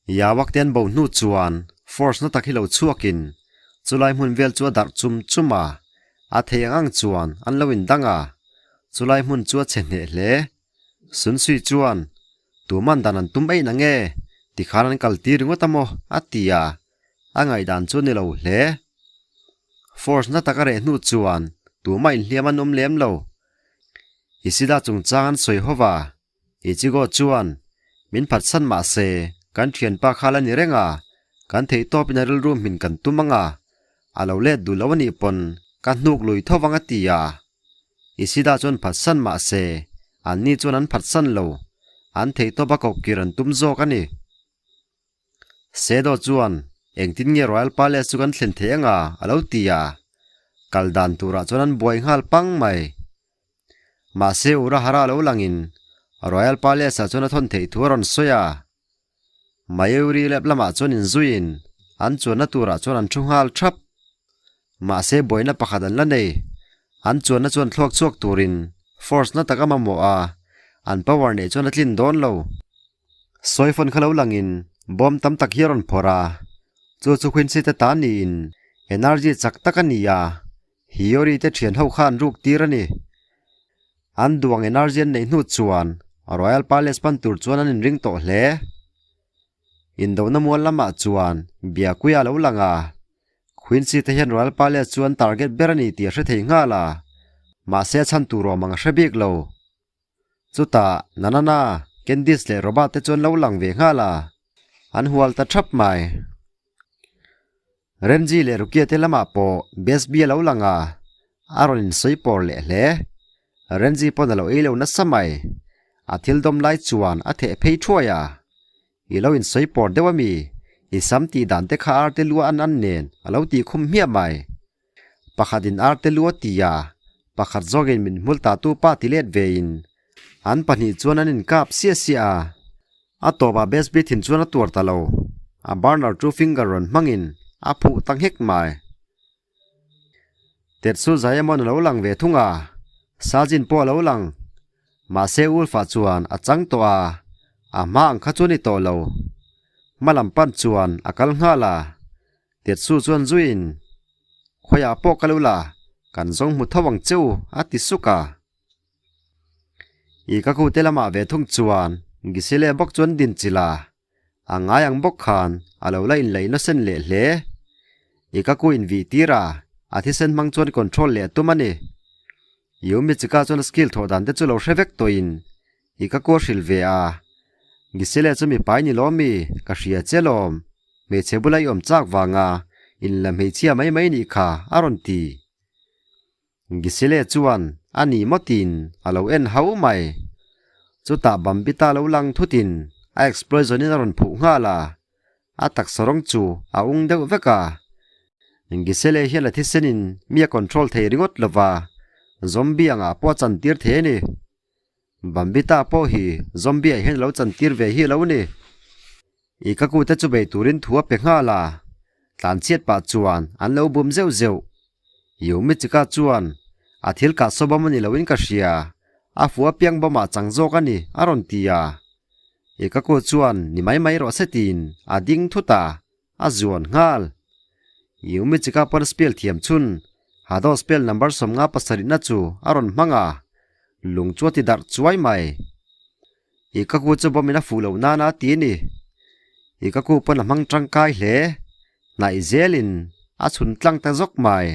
Yawak te an bo hnu chuan force na tak hi lo chhuakin chulai hmun vel chu a darh chum chum a, a thei ang ang chuan an lo indang a, chulai hmun chu a chhe hneh hle. Sunsui chuan, Tuman dan an tum eih nange? Tikhan an kal tir ringawt a maw? a ti a, a ngaihdan chu a ni lo hle. Force na tak a reh hnu chuan tumah inhliam an awm lem lo. Isida chungchang an sawi ho va, Ichigo chuan, Min phatsan mah se, kan thianpa kha la ni reng a, kan theihtawpin a rilru hmin kan tum ang a, a lo let duh lo a nih pawn ka hnuk lui tho vang a ti a. Isida chuan phatsan mah se, anni chuan an phatsan lo, an theihtawp a kohkir an tum zawk a ni. Sedo chuan, Engtin nge Royal Palace chu kan thlen thei ang a? a lo ti a. Kal dan turah chuan an buai nghal pang mai. Mahse Urahara lo langin Royal Palace ah chuan a thawn theih thu a rawn sawi a. Mayuri lep lamah chuan inzuiin an chuanna turah chuan an thu nghal thap. Mahse buaina pakhat an la nei. An chuanna chuan thluak chhuak turin force na tak a mamawh a, an power neih chuan a tlin dawn lo. Sawifawn kha lo langin bawm tam tak hi a rawn phawrh a, chu chu Quincy te ta niin energy chak tak a ni a, Hiyori te thian ho kha an ruk tir a ni. An duang energy an neih hnu chuan Royal Palace pan tur chuan an inring tawh hle. Indona mual lamah chuan Byakuya a lo lang a, Quincy te hian Royal Palace chu an target ber a ni tih a hre thei nghal a, mahse a chhan tur awm ang a hre bik lo. Chutah Nanana, Candice leh Robert te chuan lo lang ve nghal a, an hual ta thap mai. Renji leh Rukia te lamah pawh Besby a lo lang a, a rawn insawi pawr leh hle. Renji pawn a lo ei lo nasa mai. A thil dawm lai chuan a theh phei thuai a. I lo insawi pawr deuh a mi? I sam tih dan te kha arte lua an an nen a lo tih khum hmiah mai. Pakhat in arte lua ti a, pakhat zawkin min hmul ta tu pa ti let ve in an pahnih chuan an inkap siah siah a. A tawpah Besby thin chuan a tuar ta lo. A burner chu finger rawn hmangin a phuh ta nghek mai. Tetsu Zaemon a lo lang ve thung a, Sajin pawh a lo lang. Mahse Ulfa chuan a chang tawh a, a hma ang kha chu a ni tawh lo. Hma lam pan chuan a kal nghal a, Tetsu chuan zuiin, Khawiah pawh ka lo la, kan zawng hmu tho ang che u, a ti suk a. I ka kute lamah ve thung chuan Gisele bawk chuan din chilh a, a ngai ang bawk khan a lo la inlaih nasa leh hle. I ka ku invih tir a, a thisen hmang chuan control leh a tum a ni. Yumi chika chuan a skill thawh dan te chu lo hre vek tawhin i ka ku a hrilh ve a, Gisele chu mipai ni lawm mi, ka hria che lawm, hmeichhe bula i awm chak vanga inla hmeichhia mai mai nih kha a rawn ti. Gisele chuan a ni mawtin a lo en hau mai. Chutah Bambita lo lang thutin a explosion in a rawn phuh nghal a, a taksa rawng chu a ung deuh vek a. Gisele hian a thisen in mi a control thei ringawt lova, zombie angah pawh a chantir thei a ni. Bambita pawh hi zombie ah hian a lo chantir ve hi a lo ni. I ka kute chu bei turin thu a pe nghal a, tlanchhiat pah chuan an lo bum zeuh zeuh. Yumichika chuan, A thil kah saw bawm a ni loin ka hria, a fu apiang bawmah chang zawk a ni, a rawn ti a. Ikaku chuan ni mai mai rawh se tiin a ding thut a, a zuan nghal. Yumichika pawn spell thiam chhun, Hado spell number 57 na chu a rawn hmang a, lung chu a ti darh chuai mai. Ikaku chu bawmin a fuh loh nana a ti a ni. Ikaku pawn a hmang tangkai hle. Hnaih zelin a chhun tlang ta zawk mai.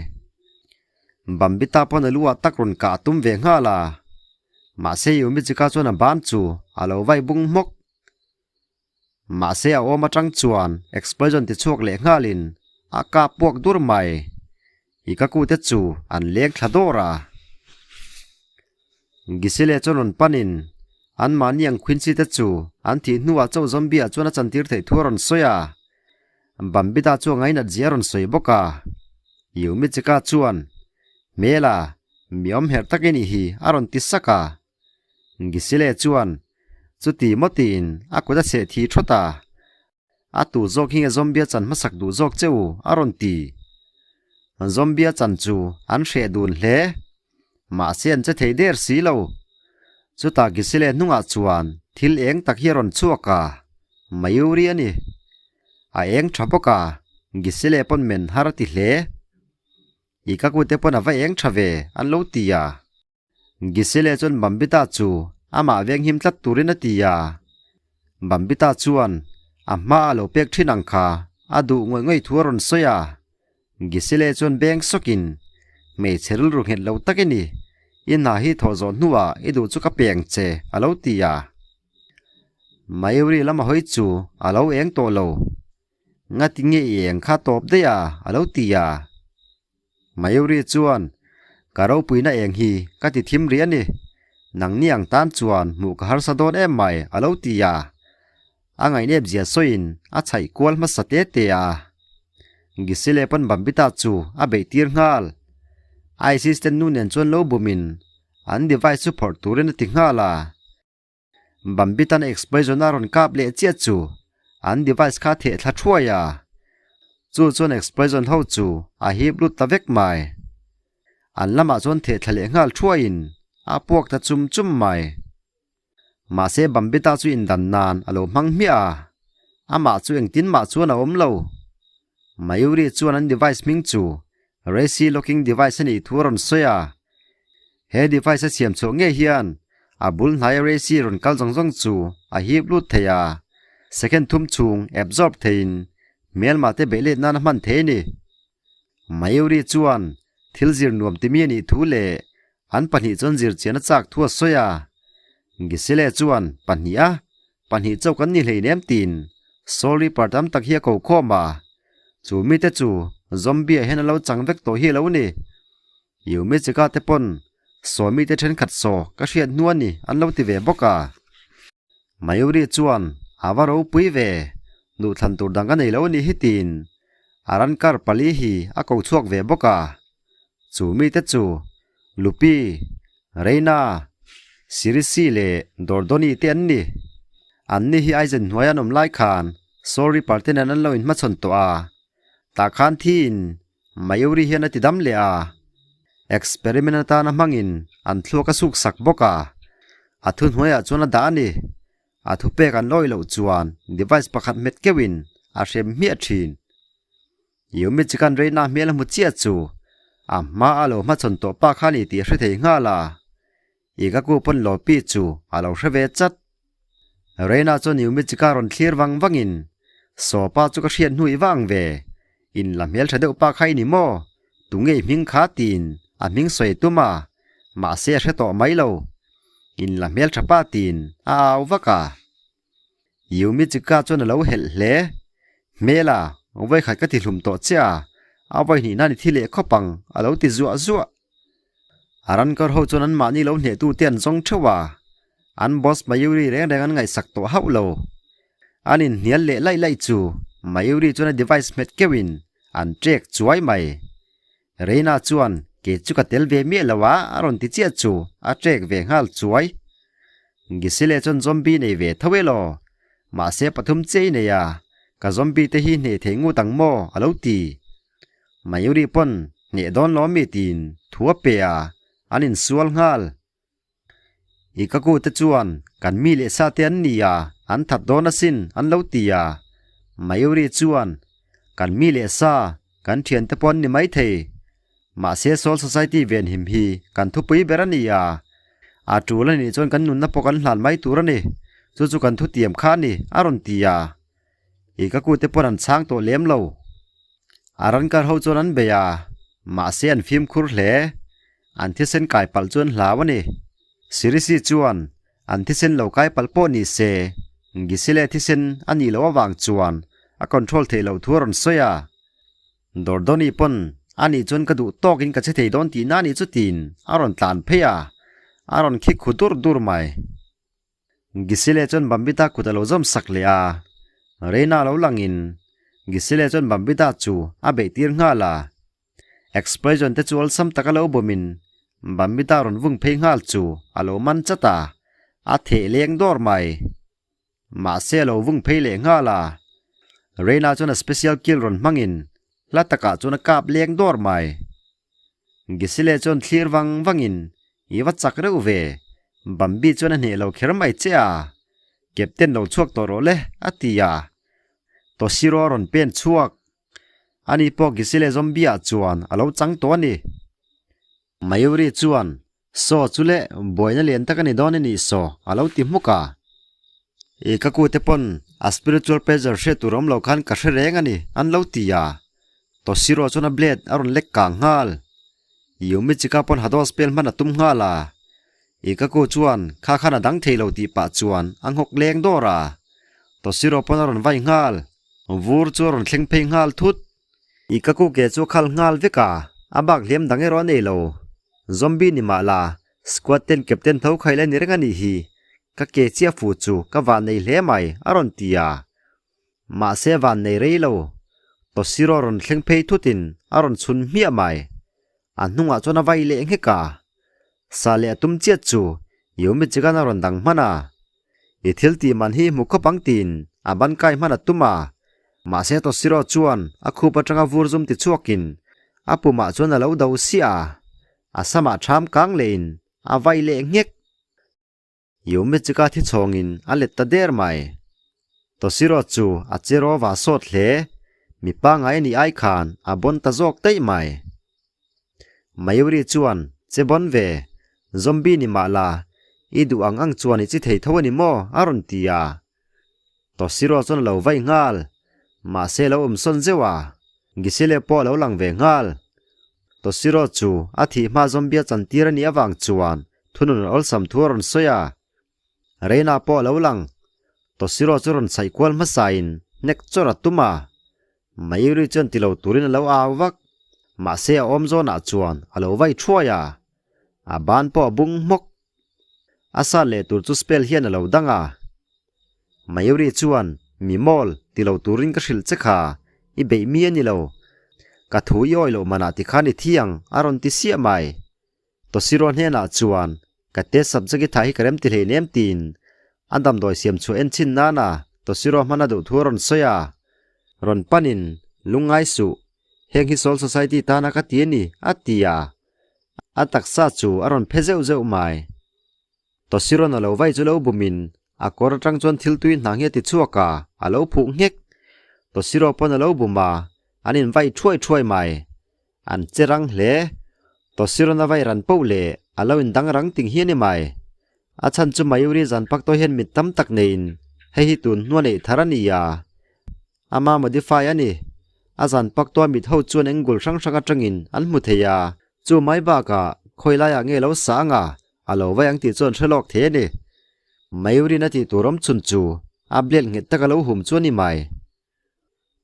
Bambita pawn a lu ah tak rawn kah a tum ve nghal a. Mahse Yumichika chuan a ban chu a lo vai bung hmawk. Mahse a awm atang chuan explosion ti chhuak leh nghalin a kap puak dur mai. Ikaku te chu an leng thla dawr a. Gisele chuan rawn panin anmahni ang Quincy te chu an thih hnuah chauh zombie ah chuan a chantir theih thu a rawn sawi a. Bambita chu a ngainat zia a rawn sawi bawk a. Yumichika chuan, Hmela, mi awm herh tak i nih hi a rawn ti sak a. Gisele chuan, Chuti maw tiin a kut a cheh thi thawt a. A tu zawk hi nge zombie a chan hmasak duh zawk che u? a rawn ti. Zombie a chan chu an hreh dun hle. Mahse an che thei der si lo. Chutah Gisele hnungah chuan thil eng tak hi a rawn chhuak a, Mayuri a ni. A eng tha bawk a, Gisele pawn men har a ti hle. I ka kute pawn a va eng tha ve, an lo ti a. Gisele chuan Bambita chu amah venghim tlat turin a ti a. Bambita chuan a hma a lo pek thin ang kha a duh ngawih ngawih thu a rawn sawi a. Gisele chuan beng sawkin, Hmeichhe rilru nghet lo tak i ni, i hna hi thawh zawh hnuah i duh chu ka peng che, a lo ti a. Mayuri lama hawi chu a lo eng tawh lo. Ngati nge i eng kha tawp daih a? a lo ti a. Mayuri chuan, Ka ropuina eng hi ka ti thim rih a ni. Nangni ang tan chuan hmuh ka harsa dawn em mai, a lo ti a. A ngaihnep zia sawiin a chhaih kual hmasa te te a. Gisele pawn Bambita chu a beih tir nghal. ISIS ten nu nen chuan lo bumin an device chu phawrh turin a ti nghal a. Bambitan explosion a rawn kap leh chiah chu an device kha theh thla thuai a, chu chuan explosion ho chu a hip lut ta vek mai. An lamah chuan theh thla leh nghal thuaiin a puak ta chum chum mai. Mahse Bambita chu indan nan a lo hmang hmiah a, amah chu engtin mah chuan a awm lo. Mayuri chuan an device hming chu Racy Locking Device a nih thu a rawn sawi a, He device a siam chhuah ngei hian a bul hnaia Racy rawn kal zawng zawng chu a hip lut thei a, second thum chhung absorb theiin hmelmah te beih let nan a hman thei a ni. Mayuri chuan thil zir nuam timi a nih thu leh an pahnih chuan zir chian a chak thu a sawi a. Gisele chuan pahnih a pahnih chauh kan ni hleinem tiin Soul Reaper tam tak hi a ko khawm a, chu mite chu zombie ah hian a lo chang vek tawh hi a lo ni. Yumechika te pawn Sawmi te thenkhat saw ka hriat hnu a ni an lo ti ve bawk a. Mayuri chuan a va ropui ve, duhthlan tur dang ka nei lo a nih hi tiin a ran kar pali hi a ko chhuak ve bawk a. Chu mite chu Lupi, Reina, Sirisi leh Dordoni te an ni. Anni hi Aizen hnuaia an awm lai khan Soul Reaper te nen an lo inhmachhawn tawh a. Tah khan thiin Mayuri hian a ti dam leh a, experiment atana hmangin an thluak a suk sak bawk a, a thuhnuaiah chuan a dah a ni. A thupek an lawi loh chuan device pakhat hmet keuhin a hrem hmiah thin. Yumi chikan Reina hmel a hmu chiah chu a hma a lo hmachhawn tawh pa kha a ni tih a hre thei nghal a, Ikaku pawn Lopi chu a lo hre ve chat. Reina chuan Yumi chika rawn thlir vang vangin, Saw pa chu ka hriat hnu i vang ve. In la hmel tha deuh pa kha i ni maw? Tunge i hming kha tiin a hming sawi tum a, mahse a hre tawh mai lo. In la hmel tha pa tiin a au vak a. Yumi chika chuan a lo helh hle. Hmela, vawikhat ka ti hlum tawh che a, a vawihnih nan i thi leh khawp ang a lo ti zuah zuah. A rankawr ho chuan anmahni lo hnehtute an zawng theuh a, an boss Mayuri reng reng an ngaihsak tawh hauh lo. An inhnial leh laih laih chu Mayuri chuan a device hmet keuhin an trek chuai mai. Reina chuan kei chu ka tel ve miah lo a a rawn ti chiah chu a trek ve nghal chuai. Gisele chuan zombie nei ve tho elaw? Mahse pathum chiah i nei a, ka zombie te hi hneh thei ngut ang maw a lo ti. Mayuri pawn hneh dawn lo mi tiin thu a pe a, an insual nghal. I ka ku te chuan kan mi leh sa te an ni a, an that dawn asin an lo ti a. Mayuri chuan kan mi leh sa, kan thiante pawh an ni maithei. Mahse Soul Society venhim hi kan thupui ber a ni a, a tul a nih chuan kan nunna pawh kan hlan mai tur a ni, chu chu kan thutiam kha a ni a rawn ti a. I ka kute pawn an chhang tawh lem lo. A rankar ho chuan an bei a, mahse an fimkhur hle. An thisen kai palh chu an hlau a ni. Sirisi chuan an thisen lo kai palh pawh ni se, Gisile thisen a nih loh avang chuan a control theih loh thu a rawn sawi a. Dordoni pawn a nih chuan ka duh tawkin ka che thei dawn tihna a nih chu tiin a rawn tlan phei a, a rawn khik khu dur dur mai. Gisele chuan Bambita kut a lo zawm sak leh a, Reina lo langin Gisele chuan Bambita chu a beih tir nghal a. Explosion te chu awlsam taka lo bawmin Bambita rawn vung phei nghal chu a lo man chat a, a theh leng dawr mai. Mahse a lo vung phei leh nghal a, Reina chuan a special kill rawn hmangin hla takah chuan a kap leng dawr mai. Gisele chuan thlir vang vangin, I va chak reuh ve, Bambi chuan a hneh lo kher mai che a, Captain lo chhuak tawh rawh le, a ti a. Toshiro a rawn pen chhuak. Ani pawh Gisele zombie ah chuan a lo chang tawh a ni. Mayuri chuan, Saw chu le, buaina lian tak a ni dawn a nih saw, a lo ti hmuk a. I ka kute pawn a spiritual pressure hriat tur awm lo khan ka hre reng a ni, an lo ti a. Toshiro chuan a blade a rawn lek kang nghal. Yumichika pawn Hado spell hman a tum nghal a. I ka ku chuan kha khan a dang thei lo tih pah chuan a nghawk leng dawr a. Toshiro pawn a rawn vai nghal. Vur chu a rawn thleng phei nghal thut. I ka ku ke chu a khal nghal vek a, a bak hliam dang erawh a nei lo. Zombie ni mah la, squad ten captain tho khaih la ni reng a nih hi. Ka ke chiah fu chu ka vah nei hle mai, a rawn ti a. Mahse van nei rei lo. Toshiro rawn thleng phei thutin a rawn chhun hmiah mai. A hnungah chuan a vai leh nghek a. Sa leh a tum chiat chu Yomichigan a rawn dang hman a. I thil tih man hi hmu khawp ang tiin a ban kai hman a tum a. Mahse Toshiro chuan a khup atanga vur zum ti chhuakin a pumah chuan a lo do siah a. A samah ṭham kang lehin a vai leh nghek. Yomichika thi chhawngin a let ta der mai. Toshiro chu a che rawva sawt hle, mi pangngai a nih ai khan a bawn ta zawk daih mai. Mayuri chuan, Che bawn ve, zombie ni mah la, i duh ang ang chuan i chi thei tho a ni maw? a rawn ti a. Toshiro chuan a lo vaih nghal, mahse a lo awm sawn zeuh a, Gisele pawh a lo lang ve nghal. Toshiro chu a thih hma zombie a chantir a nih avang chuan thunun an awlsam thu a rawn sawi a. Reina pawh a lo lang. Toshiro chu rawn chhaih kual hmasain hnek chawrh a tum a. Mayuri chuan ti lo turin a lo au vak. Mahse a awm zawnah chuan a lo vai thuai a. A ban pawh a bung hmawk. A sat leh tur chu spell hian a lo dang a. Mayuri chuan, Mi mawl, ti lo turin ka hrilh che kha, i beih mi a ni lo. Ka thu i awih loh manah tikhan i thi ang, a rawn ti siah mai. Toshiro hnenah chuan, Ka test subject i thah hi ka rem ti hleinem tiin a damdawi siam chhuah en chhin nana Toshiro hman a duh thu a rawn sawi a. Rawn panin, Lungngai suh, heng hi Soul Society tana ka ti a ni, a ti a. A taksa chu a rawn phe zeuh zeuh mai. Toshiro'n a lo vai chu lo bumin a kawr atang chuan thil tui hnang hi a ti chhuak a, a lo phuh nghek. Toshiro pawn a lo bum a, an invai thuai thuai mai. An che rang hle. Toshiro'n a vai ran poh leh a lo indang rang ting hi a ni mai. A chhan chu Mayuri zan pak tawh hian mit tam tak neiin hei hi tun hnua neih thar a ni a. Ama modify a ni. A zan pak tawh mit ho chuan angle hrang hrang atangin an hmu thei a, chu mai bakah khawi laiah nge lo sa anga a lo vai ang tih chuan hre lawk thei a ni. Mayurin a tih tur awm chhun chu a blade nghet taka lo hum chu a ni mai.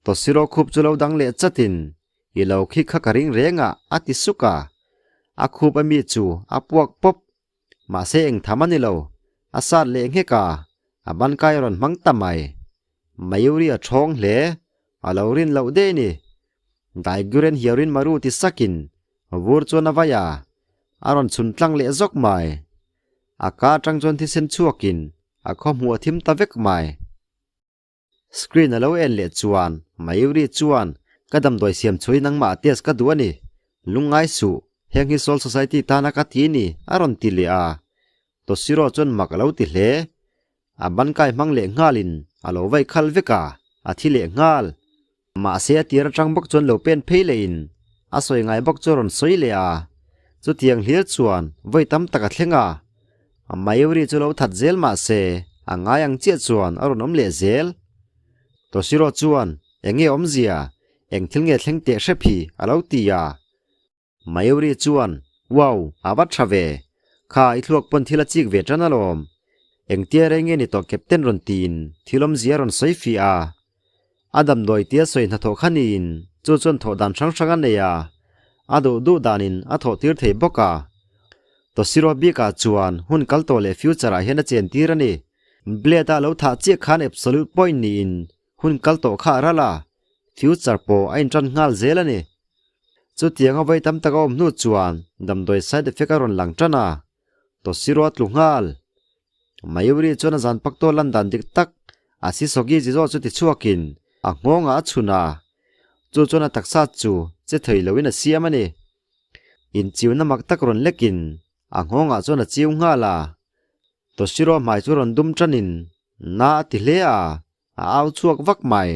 Toshiro khup chu lo dang leh chatin i lo khi kha ka ring reng a a ti suk a. A khup ami chu a puak pawp. Mahse eng tham a ni lo. A sat leh nghek a, a ban kai a rawn hmang ta mai. Mayuri a thawng hle, a lo rin loh daih a ni. Daiguren Hyorin Maru ti sakin vur chuan a vai a, a rawn chhun tlang leh zawk mai. A ka atang chuan thisen chhuakin a khaw hmuh a thim ta vek mai. Screen a lo en leh chuan Mayuri chuan ka damdawi siam chhui nangmah test ka duh a ni, lungngai suh, heng hi Soul Society tana ka ti a ni a rawn ti leh a. Toshiro chuan mak a lo ti hle. A ban kai hmang leh nghalin a lo vai khal vek a, a thi leh nghal. Mahse a tir atang bawk chuan lo pen phei lehin a sawi ngai bawk chu a rawn sawi leh a. Chutiang hlir chuan vawi tam tak a thleng a. Mayuri chu lo that zel mahse a ngai ang chiah chuan a rawn awm leh zel. Toshiro chuan eng nge awmzia, eng thil nge thleng teh hrep hi a lo ti a. Mayuri chuan, Wow, a va tha ve. Kha, i thluak pawn thil a chik ve tan alawm. Engtia rei nge ni tawh Captain rawn tiin thil awmzia a rawn sawi fih a. A damdawi tia sawi hnathawh kha niin chu chuan thawh dan hrang hrang a nei a, a duh duh danin a thawh tir thei bawk a. Toshiro bikah chuan hun kal tawh leh future ah hian a chen tir a ni. Blade a lo thah chiah khan absolute point niin hun kal tawh kha a ral a, future pawh a intan nghal zel a ni. Chutiang a vawi tam tak a awm hnu chuan damdawi side effect a rawn lang tan a, Toshiro a tlu nghal. Mayuri chuan a zan pak tawh lan dan dik tak a Sisogi Jizo chu ti chhuakin a nghawngah a chhun a, chu chuan a taksa chu che thei loin a siam a ni. Inchiuna mak tak rawn lekin a nghawngah chuan a chiu nghal a, Toshiro hmai chu rawn dum tanin na a ti hle a, a au chhuak vak mai.